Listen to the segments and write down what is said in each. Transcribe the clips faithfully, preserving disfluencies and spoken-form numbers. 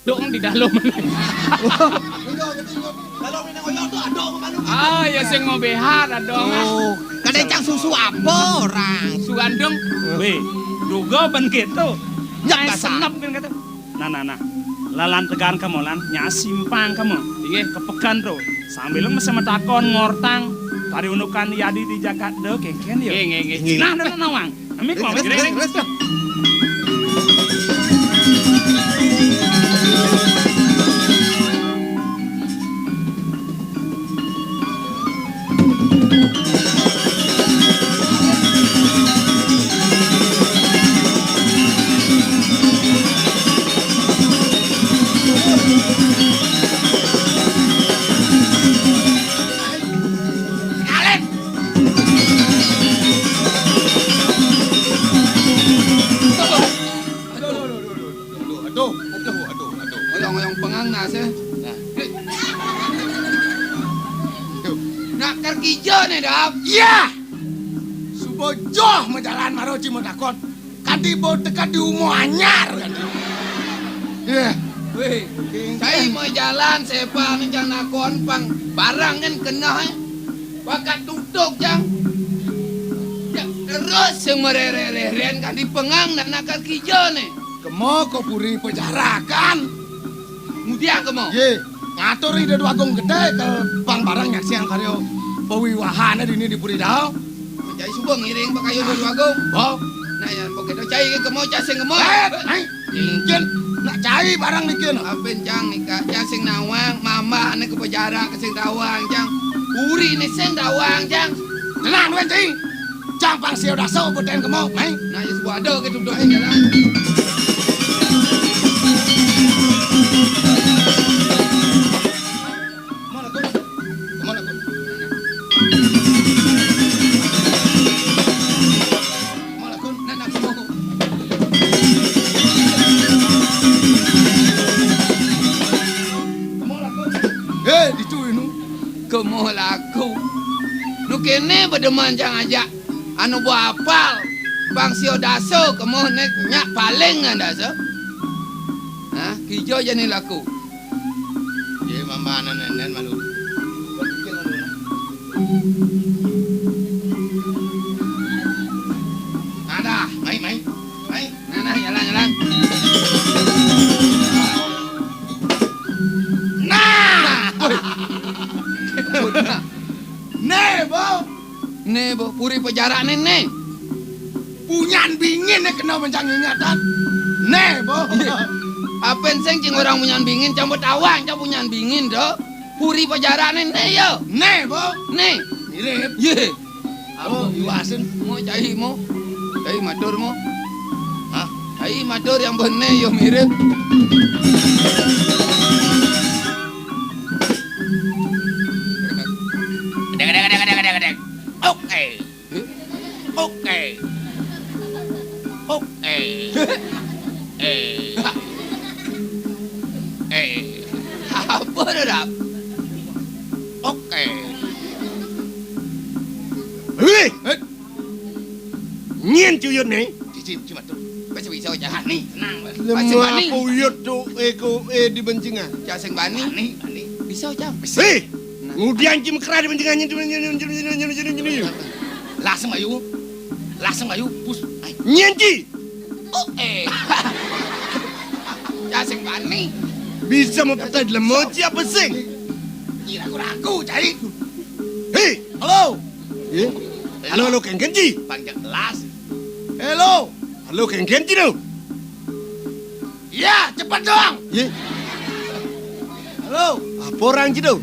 Dong di dalam. Ah, ya sing mau behar dong. Oh, kadang cang susu apa orang? Sugandung. Weh, juga ben gitu. Nyak basah. Senep kan kata. Nah, nah, nah. Lalan tegan kamu, Lan. Nyak simpang kamu. Inggih. Kepekan tuh. Sambil lu mesti metakon ngortang. Tari unukan yadi di jagat deh, kengken ya. Inggih, inggih, inggih. Nah, nah, nah, nawang. Ambil kok, terus, terus, terus. Aduh, aduh, aduh, aduh, aduh. Oyong-oyong pengang nas, eh. Nah. Aduh. Nak kerja nih, Dap. Iya. Subojoh majalan maro cimo takon. Kanti bo teka di umo anyar kanti. Iya. Weh, cai mau jalan sepa nih jang nakon pang barang kan kena, eh. Wakat tutuk, Jang. Ya, terus sing merere-reren kan dipengang nak nakal kijo ne. Kemo ko puri pejarakan. Mudiang kemo. Ye, ngatur ida dua agung gede ke bang barang nyaksian karyo pewiwahane dini di puri dao. Jadi subuh ngiring pakayo dua agung. Bo. Nah, ya, pokoknya cai ke kemo, cai sing kemo. Eh, ai. Cincin, nak cai barang niki no. Apen cang nika, cang sing nawang, mama ane ke penjara ke sing tawang cang. Uri ne sing tawang cang. Tenang wen cing. Cang pang sio daso beten kemo, mai. Nah, ya sebuah ada ke duduk ing dalam. Kemana kau? Kemana kau? Kemana kau? Nak, nak, kemana kau? Hei, ditu inu. Kemo laku. Nu kene bedeman jang ajak. Anu bo apal. Bang sio daso kemo nek nyak paling ngan daso. Hah, kijo jani laku. Ye mamba anan enen malu. Ada, mai, mai, mai. Nah, nah, jalan, jalan. Nah. Ne, bo. Ne, bo, puri pejarak ne, ne. Punyan bingin ne kena mencang ingatan. Ne, bo. Iya. Apen sing cing orang punyan bingin, cang betawang, cang punyan bingin, do. Puri pejarak ne, ne, yo. Ne, bo. Ne. Mirip. Ye. Oh, iwasin. Mo cai mo. Cai matur mo. Hah? Cai matur yang bener yo mirip. Gedek, gedek, gedek, gedek, gedek, gedek. Oke. Eh? Oke. Oke. Eh. Eh. Apa tu, Dap? Oke. Hei! Eh? Nyen ci uyut ne? Cicim, cima tu. Baca bisa, Cang. Ni, tenang, Bang. Baca Lemah bani. Apa uyut tu, eh, ko, eh, di bencingan? Cang sing bani. Bani, bani. Bisa, Cang. Hei! Nah. Ngudian ci mekerah di bencingan nyen, nyen, nyen. Lasem ayu. Lasem ayu, pus. Ai. Nyen ci. Oh, eh. Cang sing bani. Bisa mau petai lemo ci apa sing? Ci ragu-ragu, cai. Hei! Halo. Eh? Halo, halo, kengken ci. Panjang kelas. Halo. Halo, kengken ci do. Iya, cepet dong. Ye. Halo. Apa orang ci do?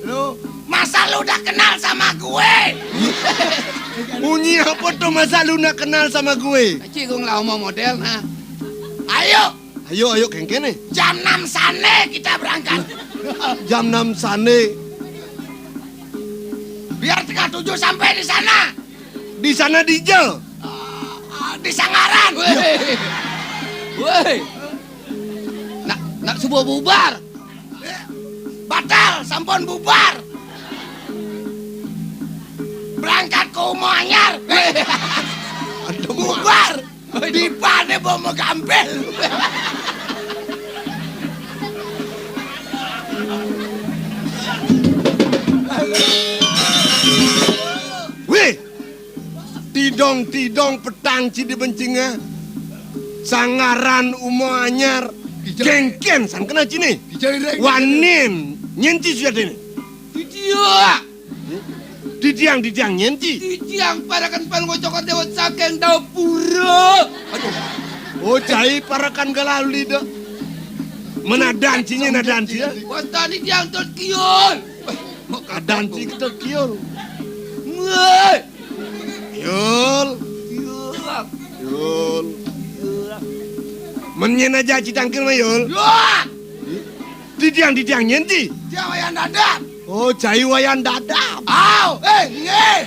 Halo. Masa lu udah kenal sama gue? Bunyi apa tuh masa lu nak kenal sama gue? Cik, gue ngelah omong model, nah. Ayo. Ayo, ayo, kengken nih. Jam enam sane kita berangkat. Jam enam sane. Biar setengah tujuh sampai di sana. Di sana di je. Ah, di Sangaran. Weh. Weh. Nak, nak subuh bubar. Batal, sampun bubar. Berangkat ke Umo Anyar. Weh. Bubar. Dipane bom gampel. Dong tidong petang ci di bencinga. Sanggaran uma anyar. Kéngkén san kena ciné. Wanin nyén ci sujatiné. Titiang, titiang nyén ci. Titiang parekan Palungguh Cokor Déwa saking Dapura. Aduh. Oh, cai parekan galalu lida. Menadan ciné nadan ci. Wastan titiang Tut Kiul. Adan ci Tut Kiul. Wéh. Yul. Yul. Yul. Yul. Men nyén aja ci tangkil mah, Yul. Yul. Titiang, titiang nyén ci. Titiang Wayan Dadap. Oh, cai Wayan Dadap. Aw, eh, nggih.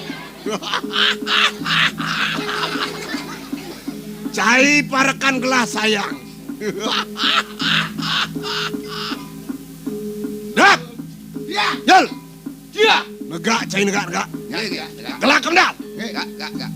Cai parekan gelah sayang. Dap. Ya. Yul. Iya. Negak, cai negak, negak. Iya, iya, iya. Gelak kemdal. Iya, iya, iya, iya.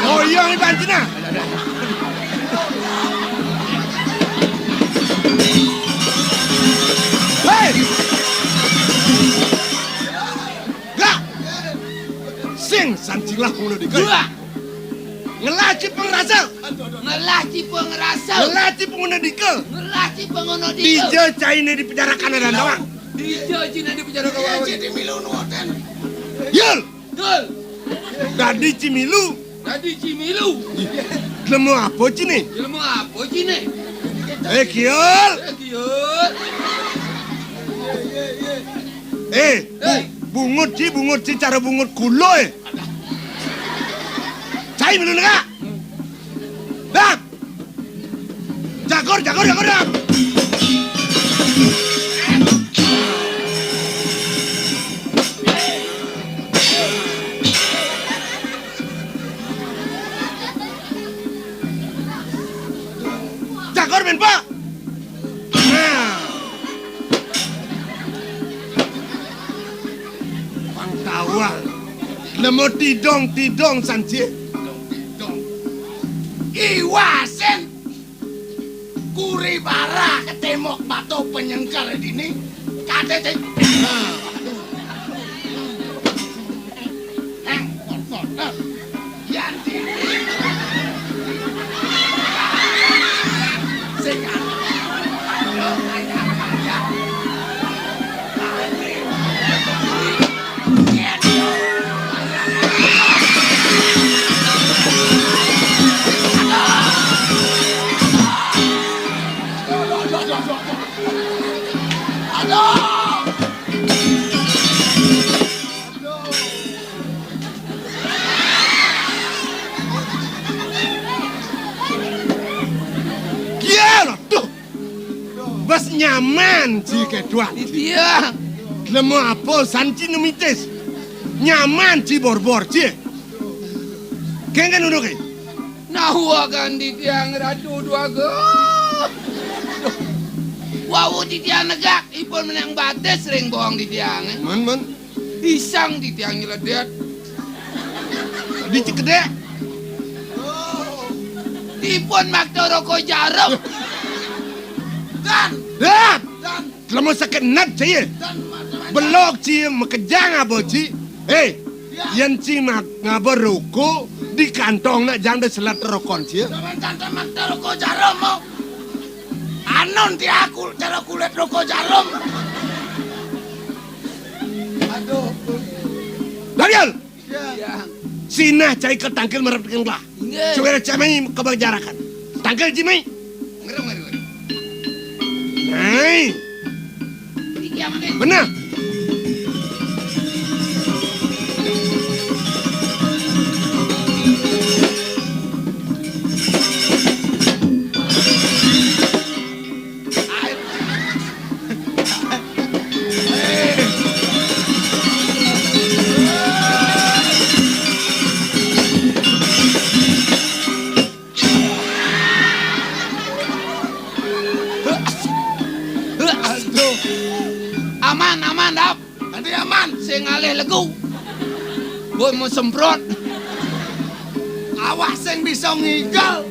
Oh iya, ini pancina. Hei! Gak! Sing sancinglah pengguna dikau. Dua. Ngelah ci pengerasa. Ngelah ci pengerasa. Ngelah ci pengguna dikau. Ngelah ci pengguna dikau. Dija cainé di penjara Kanada doang. Dija cainé di penjara Kanada. Yul. Dul. Dadi ci milu. Dadi ci milu. Jelema apa ciné? Jelema apa ciné? Eh, Kiul. Eh, Kiul. Eh, bu-, bungut ci, bungut ci, cara bungut kulo, eh. Cai milu nengak. Bang. Jagur, jagur, jagur, Bang. Jagur, men, Pak. Nah. Pang tawang. Lemo tidong, tidong, sanci. Iwasin. Kuri bara ketemok batu penyengker dini. Kate cek. Nah. Heh, kotor. Yan dini. Sing. Kial, aduh. Bes nyaman ci keduan. Iya. Lemo apa san ci numitis. Nyaman ci borbor ci. Kengken unuke. Nahuakan titiang Ratu Dwaga. Wau titiang negak, ipun menang batis ring bawang titiange. Men, men. Pisang titiang nyeledet. Di Cikedeak. Ipun makta roko jarum. Dan. Dan. Dan. Lemo sakit nat saya. Dan macam-macam. Belok ci makejang apa ci. Hei, ya. Yen ci mak ngaba roko di kantong nak jang de selat rokon ci. Jangan tante makta roko jarum mo. Anon ti aku cara kulit roko jarum. Aduh. Daniel. Iya. Sinah cai ke tangkil merep dengan gelah. Nggih. Suwira cai mai ke bajarakan. Tangkil ci mai. Ngerem, ngerem, ngerem. Mai. Iki aman, Dik. Bener. Sing ngalih legu. Mbok mau semprot. Awak sing bisa ngigel.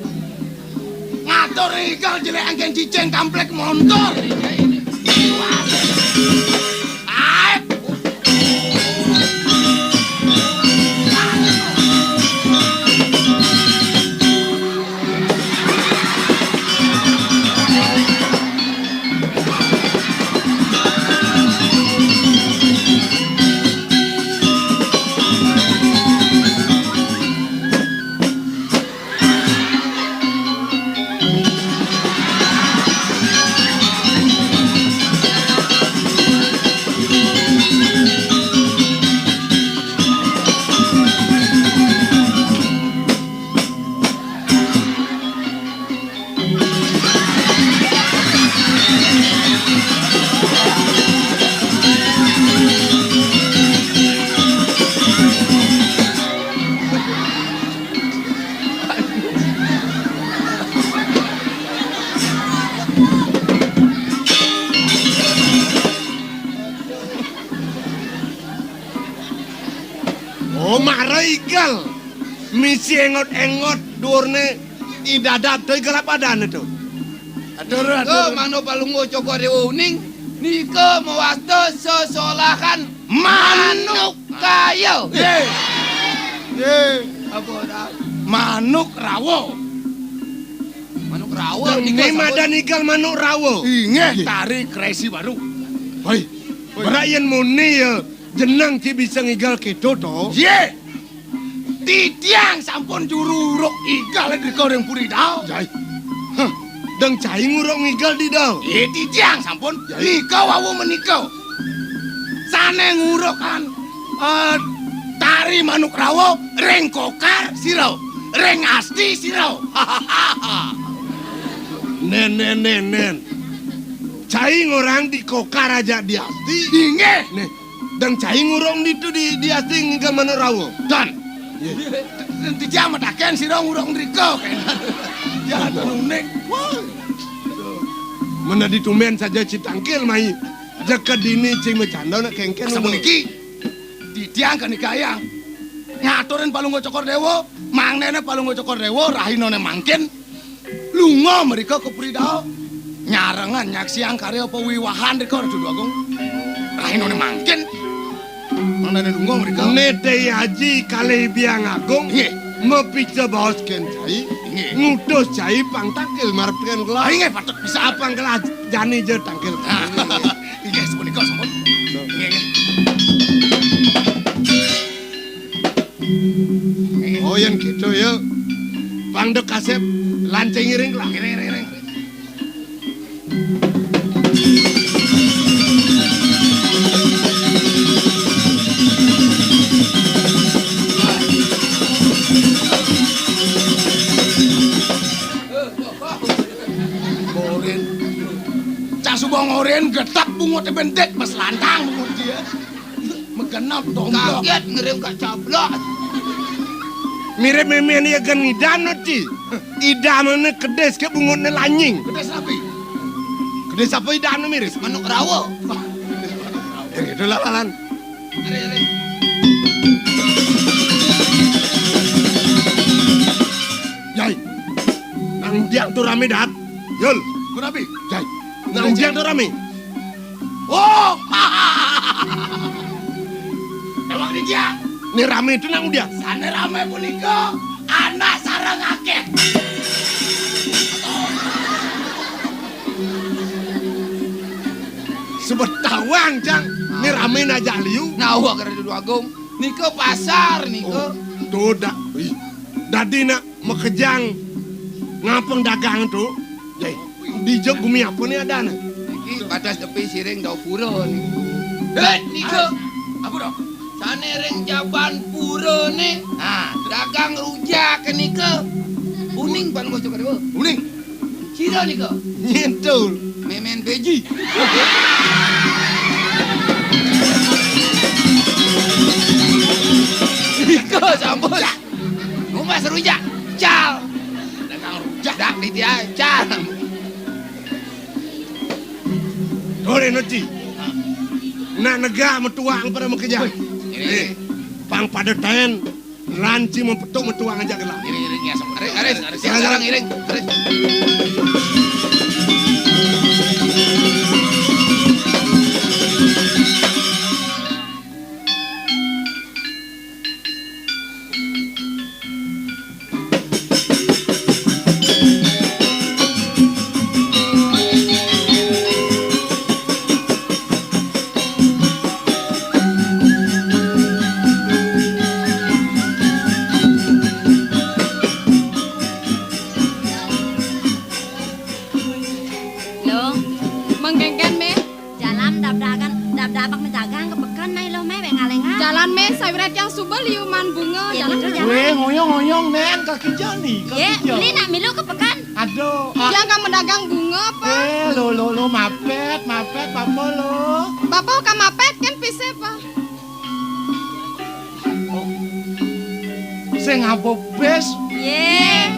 Ngatur ngigel jelek anggen cicing kamplek montor. Aep. Oh, mara igel. Misi engot-engot dhuwurne i dadap to igel apa adane to? Atur, atur. Nika manuk Palungguh Cokor Dewa Uning, nika mawasta sesolahan manuk kaya. Ye. Ye. Apa ora? Manuk rawa. Manuk rawa. Dene nika sampun madan igel manuk rawa. Inggih, tari kresi baru. Hoi. Hoi. Berak yen muni ya jeneng ki bisa ngigel keto to. Ye. Titiang sampun juru uruk igel ing rika ring Puri Dao. Jai. Hah, dang cai nguruk ngigel di dao. Ye, titiang sampun. Jai. Nika wau menika. Sane ngurukan, eh, tari manuk rawa ring kokar sira, ring asti sira. Nen, nen, nen, nen. Cai ngurang di kokar aja di asti. Inggih. Nih, dang cai ngurung ditu di, di asti ngigel manuk rawa. Dan. Ye. Titiang mataken sira ngurung rika. Ya, nuning. Wah. Mena ditumben saja citangkil mai. Jaka dini cing macanda nak kengken. Sapuniki. Titiang kanikayang ngaturin Palungguh Cokor Dewa, mangnene Palungguh Cokor Dewa rahinane mangkin lunga mrika ka Puri Dao. Nyarengan nyaksiang karya pawiwahan rika, Ratu Agung. Rahinane mangkin mangnene lunga mrika. Nete Aji kalih Biang Agung. Nggih. Mapica baos ken cai. Nggih. Ngutus cai pang tangkil marep teken kelas. Ah, nggih, patut bisa. Apang kelas jani je tangkil. Ah, nggih, nggih. Inggih, sapunika sampun. Nggih, nggih. Oh, yen gitu ya. Pang dek kasep lancing iring lah. Iring, iring, iring. Ngorin. Cah suba ngorin getak bungut bentik, mas lantang bungut dia. Megenap domblok. Kaget ngiring gak cablok. Mirip meme ni agan ngidam nanti. Idamane kedis ke bungutne lanying. Kedis napi? Kedis apa idamne mirip? Manuk rawa. Wah, kedis manuk rawa. Ya gitu lah, Lalan. Are, are. Yai. Nang diang tu rame dat. Yul. Ku napi? Yai. Nang diang tu rame. Oh! Ewang dia. Ni rame itu nang dia. Sane rame punika anak sareng akeh. Sebet tawang, Cang. Ni rame najak liu. Nah, wah, kena duduk agung. Nika pasar, nika. Oh, to dak. Ih. Dadi nak makejang ngapeng dagang tu. Yai. Di jok gumi apa ni ada ne? Niki batas tepi siring dau pura niki. Eh, nika. Apa dah? Sane ring jaban pura ni. Ha, dagang rujak nika. Uning pan bocok kedua. Uning. Sira nika. Nyentul. Memen beji. Nika sampun. Ngumas rujak. Cal. Dagang rujak. Dak ditia, cal. Tole nanti. Nak negak metuak pada makejang. Weh. Eh, pang pada ten, ranci mempetuk metuak ngajak gelah. Iring, iring, ya, sama. Aris, aris, aris, ya, sekarang iring. Aris. Lo, mengkengken, Mé. Jalan dab-dagan, dab-dabak medagang ke peken, mai lo, mai, wek ngalengak. Jalan, Mé, sawirat tiang suba liuman bunga. Ya, jalan, gitu, jalan. Weh, ngoyong-ngoyong, Nén, kaki jani, kaki jani. Beli nak milu ke peken. Aduh, ah. Tiang ka medagang bunga, apa? Eh, lo, lo, lo, mapet, mapet, bapa lo. Bapa ka mapet, kan pise, apa? Oh. Sing ngaba bis? Yé.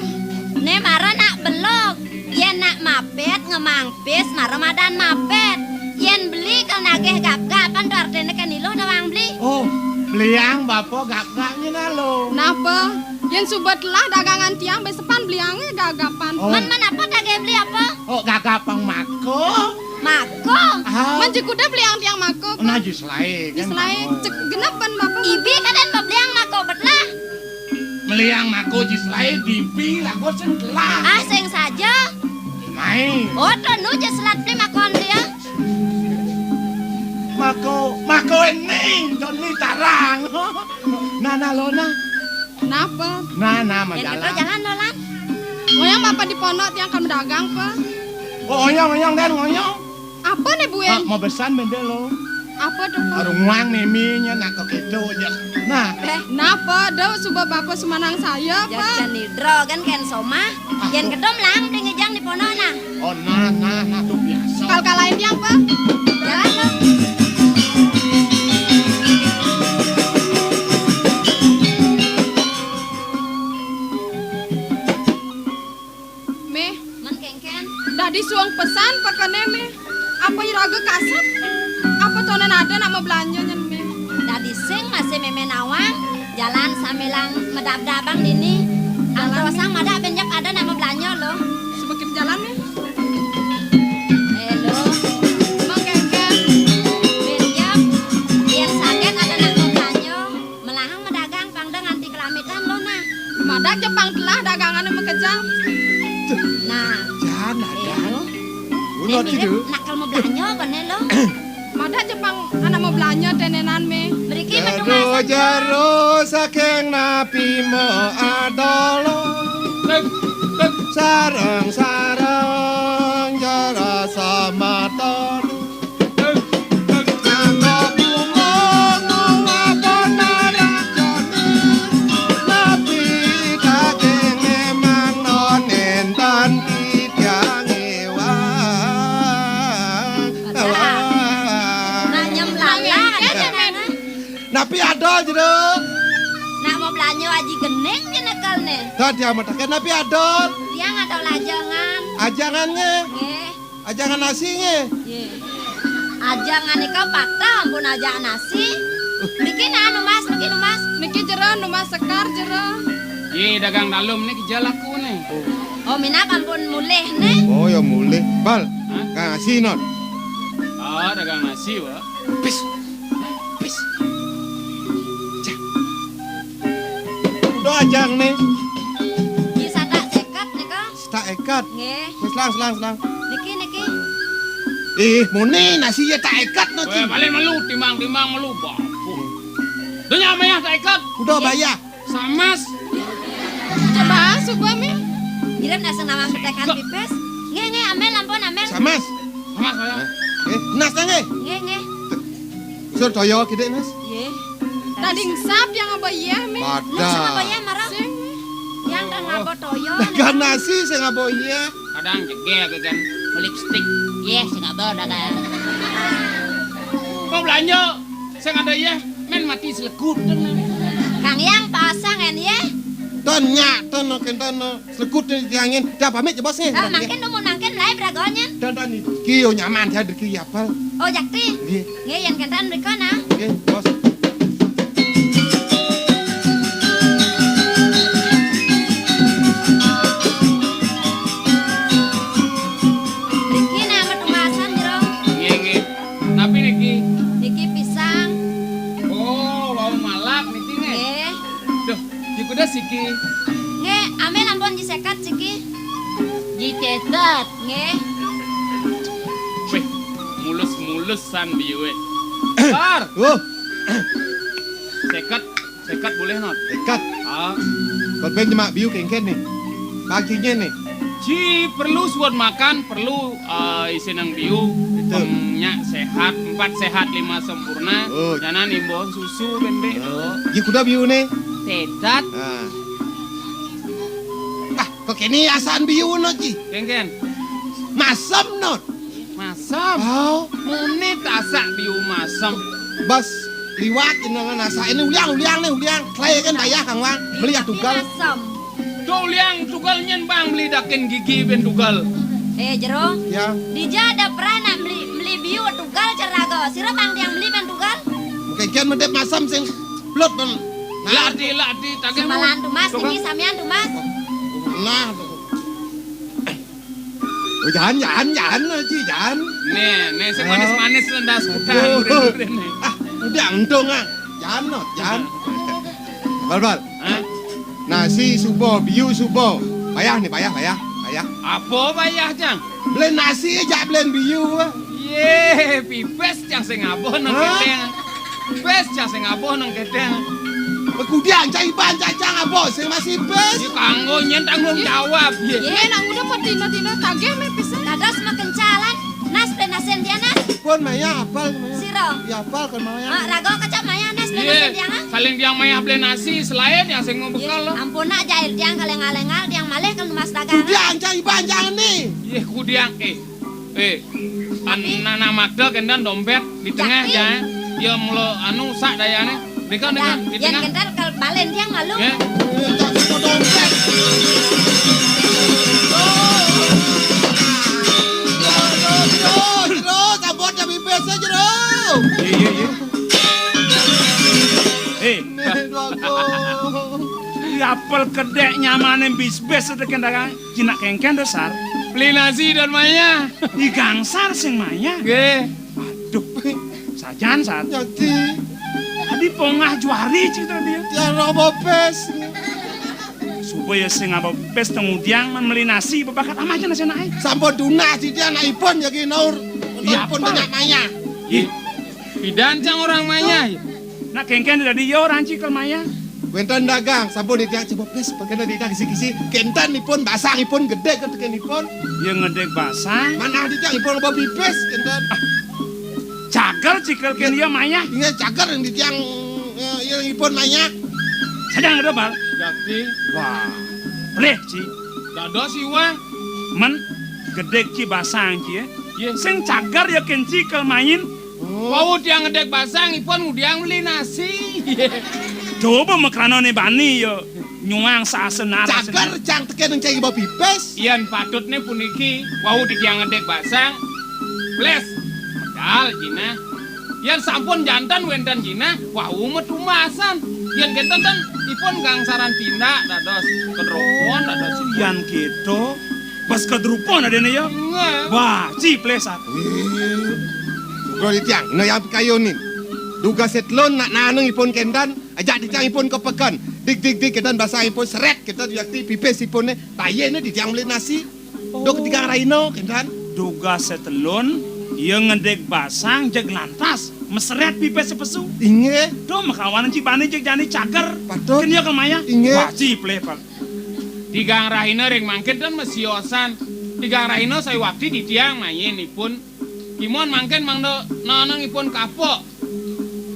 Né mara nak belog. Yén nak mapet ngemang bis mara madan mapet. Yén beli kal nagih gap-gapan to artiné kén iluh nawang beli. Oh, beliang bapa gap-gap nyén lo. Napa? Yén suba telah dagangan tiang besepan beliangé gap-gapan. Oh. Men, men apa dagih beli apa? Oh, gap-gapan mako. Mako? Ah. Men jikuda beliang tiang mako, nah, apa? Jus laé, kan, jus laé. Mako. Cek genep ban bapa. Ibi kadén beliang mako bet lah. Beliang mako jus laé dibi lagu sing telah. Ah, sing saja. Mai. Oh, to nu jus selat beli makon dia. Mako, mako ening, to ni tarang. Nah, nah, lo, nah. Napa? Nah, nah, yén kéto majalan. Jalan, lo, Lan. Ngoyong apa di pondok tiang kan dagang, apa? Oh, ngoyong, ngoyong, dan ngoyong. Apa né, Buin? Ah, mau besan bendé lo. Apa to, Pak? Arung wang miminya nak ke kéto aja. Nah. Eh, napa? Da suba bapa sumanang saya, ya, apa? Jan nidra kan kén somah. Ah, yén to. Kéto melang ding ngejang di pondok, nah. Oh, nah, nah, nah, to biasa. Kal kalain tiang, apa? Jalan, lo. Mé. Men kéngkén. Dadi suang pesan pekené, Mé. Apa iraga kasep? Apa tonan ada nak mablanja nyén, Mé? Dadi sing masih mémé nawang, jalan sambilang medab-dabang dini. Jalan, Mé. Antosang madak benjep ada nak mablanja lo. Suba kita jalan, Mé. Eh, lo. Mang kéngkén. Benjep. Yén saget ada nak mablanja. Melahang medagang pang da nganti kelamitan lo, nah. Madak ja pang telah dagangané makejang. Nah. Jan, ada. Eh, lo. Nak kal mablanja apa né lo? Madak ja pang anak mablanja tenenan, Mé. Mriki metu jero, masak, jero saking napi ma adala. Sareng-sareng jero samatan. Nak nyem lalah. Napi adol, Jero? Nak mau belanja aji gening di nekel nih. Tadi amat akeh napi adol? Tiang ada lajangan. Ajangan nggih? Nggih. Ajangan nasi nggih? Nggih. Ajangan nika patah ampun ajak nasi. Niki nah numbas, niki numbas. Niki jero numbas sekar jero. Ye dagang dalem niki jalaku nih. Oh, minab ampun mulih nih. Oh, ya mulih. Bal. Hah? Kang nasi non. Ah, dagang nasi, Pak. Pis. Pis. Cah. Udah ajang nih. Ki satak seket nika. Setak eket. Nggih. Wis, selang, selang, selang. Niki, niki. Ih, muni nasi ya tak eket no, weh, Ci. Balik melu, timbang-timbang melu, babu. Dunya mayah tak eket. Udah bayah. Samas. Coba, suba, Mi. Ngirim nasi nawang ketekan pipis. Nggih, nggih, amel, ampun, amel. Samas. Samas, ya. Eh, nas nggih. Nggih, nggih. Sur toyo kidik, Mas. Nggih. Tadi ngesap yang apa iya, Mi? Pada. Ngesap apa iya, Mara? Sing. Yang kan ngapa toyo, dagang nasi sing apa iya? Kadang jegel ke kan. Lipstick. Iya, sing apa dagang. Mau belanja? Sing ada iya, men mati selekut. Kang Yang pasang en iya. Ton nyak, ton no, ken ton no. Selekut ni tiangin. Dah pamit ya, Bos, nih. Ah, mangkin dumun mangkin mulai beragonya. Dan, dan, ki yo nyaman, saya deki ya, Bal. Oh, Jakti. Nggih. Nggih, yén kénten mrika nah. Nggih, Bos. Niki nah metu masan, Jero. Nggih, nggih. Tapi niki? Niki pisang. Oh, wau malak niki nggih. Nggih. Duh, ji kuda siki. Nggih, ambil ampun ji seket siki. Ji seket. Nggih. Wih, mulus-mulusan biué. Bar. Oh. Seket, seket boleh, Not? Seket. Ah. Kon bén cuma biu kéngkén nih. Paginya nih. Ji perlu suwun makan, perlu, eh, isinang biu. Betul. Pemnya sehat, empat sehat, lima sempurna. Oh. Nyanan imbon susu bén bé. Oh. Ji kuda biu nih. Sedat. Ah. Ah, kok ini asan biu, Not, ji? Kéngkén. Masem, Not. Masem. Oh. Muni tasak biu masem. Bas liwat jenengan asak ini uliang, uliang nih, uliang. Klai kan bayah, Kang Wang. Beli ya tugal. Masem. Tuh uliang tugal nyén bang beli dakin gigi bén tugal. Eh, Jero. Ya. Dija ada pernah nak beli, beli biu tugal caraga. Sira bang tiang beli bén tugal. Mungkin kian medep masem sing blut bén. Nah, lati, lati, tagih. Semalan tuh, Mas, tugal. Ini samian tuh, Mas. Nah, tuh. Oh, jangan, jangan, jangan, Ci, jangan. Nih, nih, sing manis-manis, ndas kudang, oh, udah, udah, nih. Ah, udah, untung, ah. Jangan, no, jangan. Bal, bal. Hah? Nasi subuh, biu subuh. Payah nih, payah, payah, payah. Apa payah, Cang? Beli nasi aja, beli biu, ah. Yé, pipis, Cang, sing apa, nang, hah? Kéténg. Wis, jas sing aboh nang gedeng. Kudian cai ban cacang aboh sing masih pis. Iki kanggo nyén tanggung jawab, yé. Yé, nak nguda mau tina-tina tagih meh pisan. Dados makencalan. Nas, penasen dia, Nas. Pun maya apal maya. Sira. Ya apal kan maya. Ah, raga kecap maya, Nas, penasen dia, ah. Saling tiang mayah beli nasi, selain yang sing mau bekel. Ampun, nak, jail tiang kalengal-lengal, tiang malih kan Mas dagang. Kudian cai ban jangan nih. Yé, kudian, eh. Eh, an-, nana makda kénten dompét di tengah, Jati. Ya. Ya, mula anu sak dayané. Déka, déka, di tengah. Yén kénten kal balen tiang malu. Ya. Jero, jero, jero, jero, sampun jam ibis, jero. Iya, iya, iya. Eh. Nih, dua, go. Apel kedék nyamané bis-bis tekan dagang. Cina kéngkén to, Sar? Beli nasi dan maya. Di gangsar sing maya. Nggih. Aduh. Sajan, Sar. Jati. Tadi pongah juari cita dia. Tiang robo pes. Supaya sing apa pes tengudiang men meli nasi bebakat amat aja nasi naik. Sampun tunah cita anakipun ya ki Nur. Ya, pun apa? Banyak maya. Ih. Pidan cang orang maya. Nak kéngkén dadi ya orang cikel maya. Wénten dagang, sampun titiang coba pes, pegana titiang kisi-kisi. Kénten ipun basang ipun gedé ketekin ipun. Ya ngedek basang. Manah titiang ipun apa pipis, kénten. Ah, cager cikel kén ya maya. Ingat cager yang titiang, eh, yang ipun maya. Sadang ada bal. Jati. Wah, pelih ci. Dados iwang. Men gedek ci basang ci ya. Iya. Sing cager ya kén cikel main. Oh. Wau tiang ngedek basang, ipun ngudiang beli nasi. Coba makrana né bani ya nyuang sasenar. Cager cang tekén cai ba pipis. Yén patutné puniki, wau tiang ngedek basang. Ples. Medal jinah. Yén sampun janten wénten jinah, wau metumbasan. Yén kénten ten ipun gangsaran tindak dados kedropon dados. Yén kéto, pas kedropon adéné ya. Nggih. Wah, ci plesan. Wih. Uga titiang, ina yang pikayunin. Duga setlon nak naneng ipun kénten, ajak titiang ipun ka peken. Dik, dik, dik, kénten basang ipun seret, kénten yakti pipis ipuné, tayéné titiang beli nasi. Duk tigang rahina, kénten. Duga setlon, ya ngedek basang jeg lantas, meseret pipis pesu. Inggih. Duh, makawan ci bani jeg jani cager. Patut. Kén ya kemaya. Inggih. Wah, ci pleh, Pak. Tigang rahina ring mangkin ten masiosan. Tigang rahina saya wakti titiang mayin ipun. Kimon mangkin mangda nanang ipun kapok.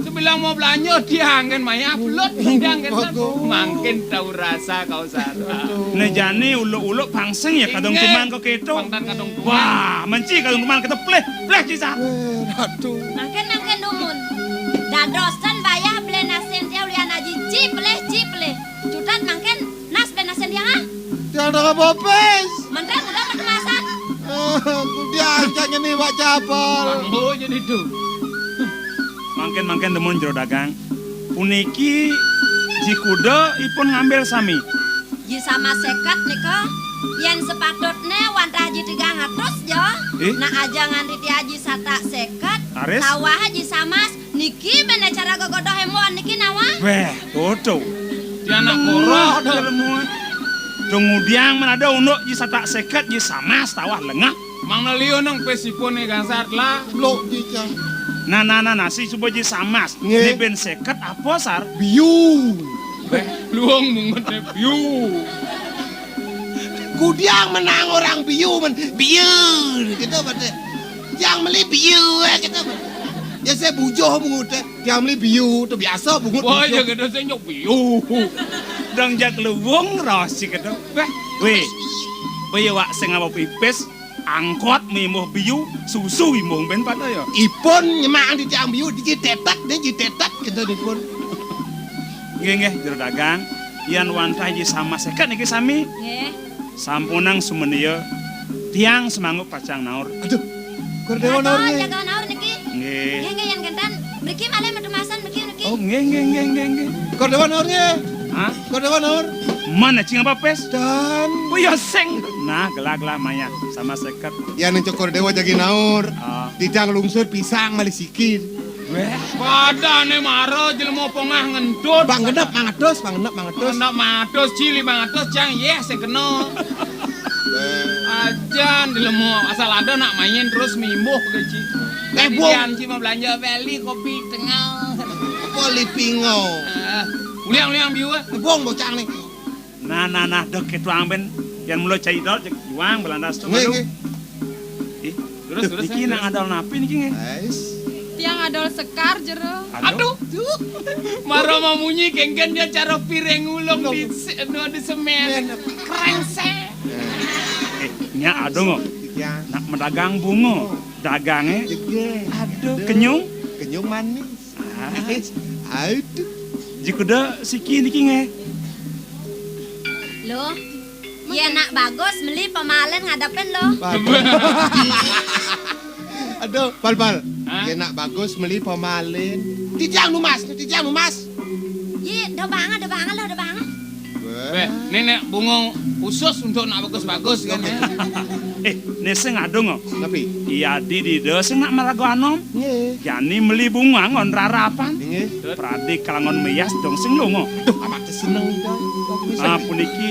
Sebilang mau belanja tiang kan maya belut tiang kan. Bagus. Mangkin tahu rasa kau sana. Aduh. Né jani uluk-uluk pangsing ya kadung tuman kok kéto. Pangtan kadung tuman. Wah, menci kadung tuman kéto pleh, pleh cisar. Eh, aduh. Mangkin mangkin dumun. Dadosan bayah beli nasin dia ulian aji ci pleh, ci pleh. Cutat mangkin nas beli nasin dia ah. Tiang ada apa pes? Menteri udah berkemasan. Kudiang cang ini, Pak Capel. Mangko jadi tu. Mangkin-mangkin demen jero dagang. Puniki ji kuda ipun ngambil sami. Ji Samas seket nika, yen sepatutne wantah ji tigang atus ja. Eh? Nak aja nganti ti aji satak seket, Aris? Tawah ji Samas, niki bene cara gegodoh embon niki nawah. Weh, tutu. Ti anak koroh dah lemu. Tungudiang men ada unduk ji satak seket ji Samas tawah lengah. Mangda liu nang pes ipun ni gangsat lah. Lok ji cang. Nah, nah, nah, nah, si suba ji Samas. Nggih. Ni ben seket apa, Sar? Biu. Beh, luung mungut deh, biu. Kudiang menang orang biu, men. Biu, gitu, pada. Yang meli biu, eh, gitu, pada. Ya, saya bujuh mungut deh. Yang meli biu, tu biasa mungut. Wah, bujuh. Ya, gitu, saya nyok biu. Dang jak luung, rasi, gitu. Beh. Weh, baya wak sing apa pipis. Angkot mimbuh biu, susu imbuh ben pada ya. Ipun nyemak di tiang biu, di jitetet, di jitetet, gitu, ipun. Nggih, nggih, jero dagang. Yan wantah ji Samas seket niki sami. Nggih. Sampunang sumenia, tiang semanggup pacang naur. Aduh, Kor Dewa naur nggih. Jaga naur niki. Nggih. Nggih, nggih, yen kenten. Mriki malih metu masan mriki, mriki. Oh, nggih, nggih, nggih, nggih, nggih. Kor Dewa naur nggih. Hah? Kor Dewa naur. Mana cing apa pes? Dan. Oh, ya sing. Nah, gelah-gelah maya Samas seket. Ya, ning Cokor Dewa jagi naur. Ah. Tidang lungsur pisang malih sikit. Weh. Padane mara jelema pongah ngentut. Bang genep mangatus, bang genep mangatus. Genep mangatus, cili mangatus, cang, yeh, sing kena. Ajan di lemo asal ada nak main terus mimbuh ke ci. Eh, tadi bong. Dian ci mau belanja beli kopi tengah. Kopi pingo. Eh, uliang-uliang biu, eh. Eh, bong bocah ni. Nah, nah, nah, dek ketuang ben. Yang mula cai dol, cek juang, belandas tu. Nggih, baru. Nggih. Eh, terus, terus, terus. Niki nang adol napi niki nggih? Ais. Tiang adol sekar jero. Aduh. Aduh. Mara mamunyi kengken dia cara piring ulung di se-, anu, di semen. Men. Krengsek. Eh, nya aduh, ngo. Iya. Nak mendagang bunga, dagange. Jege. Aduh, aduh. Kenyung. Kenyung manis. Ah. Aduh. Ji kuda siki niki nggih. Loh, ya nak bagus meli pemalen ngadepin loh. Aduh. Aduh, Bal, Bal. Hah? Ya nak bagus meli pemalen. Titiang numas, titiang numas. Ye, dah banget, dah banget loh, dah banget. Weh, nenek bunga khusus untuk nak bagus-bagus kan ya. Eh, ne sing adung kok. Tapi iya di dida sing nak maraga anom. Nggih. Jani meli bunga ngon rarapan. Nggih. Pradi kalangon meyas dong sing lunga. Duh, amat seneng to. Ah, puniki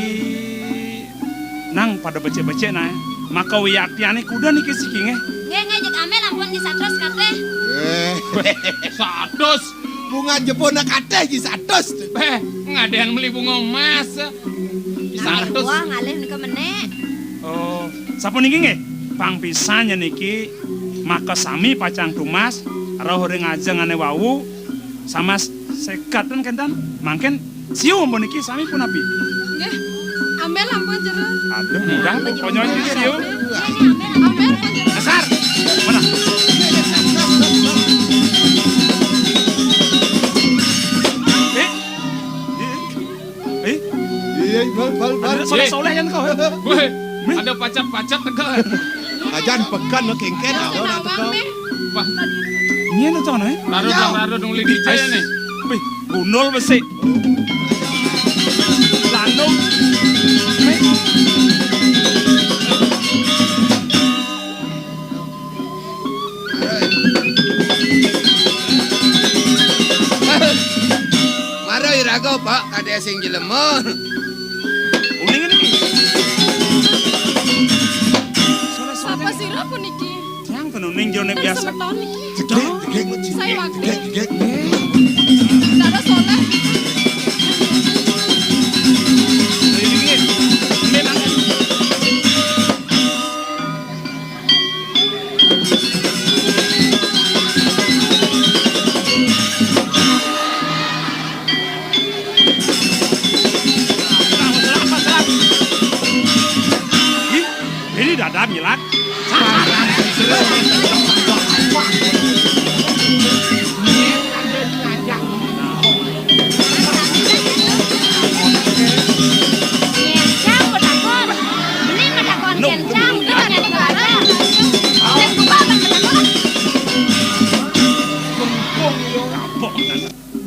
nang pada becik-becik nah. Maka wiaktiane kuda niki siki nggih. Nggih, nggih, jek amel ampun di satus kabeh. Eh. Satus. Bunga jebona kateh ji satus. Beh, ngadean meli bunga emas. Ji satus. Wah, ngalih nika menek. Oh, sapuniki nggih. Pang pisan niki maka sami pacang tumas roh ring ajengane wau Samas seket ten kenten. Mangken siu ampun niki sami punapi? Nggih. Amel ampun jero. Aduh, mudah pokoknya niki siu. Amel ampun jero. Dasar. Mana? Eh? Eh? Eh? Iya, Bal, Bal, Bal. Ada soleh-soleh kan kau? Weh, ada pacat-pacat teka. Ajan pekan lo kengken, ada nak teka. Wah. Ini lo cong, eh? Raro dong, raro dong, lidi jaya nih. Wih, gundul besi. Landung. Mara iraga, Pak, kadé sing jelema. Uning ini. Sapa sira puniki? Tiang tenuning jroning biasa. Semeton niki. Jegrek, jegrek, jegrek. Saya wakti. Jegrek, jegrek. Dara soleh. Ini, ini. Ini, Bang. Ih, ini dada milat. Kencang, betakon. Ini ngetakon kencang.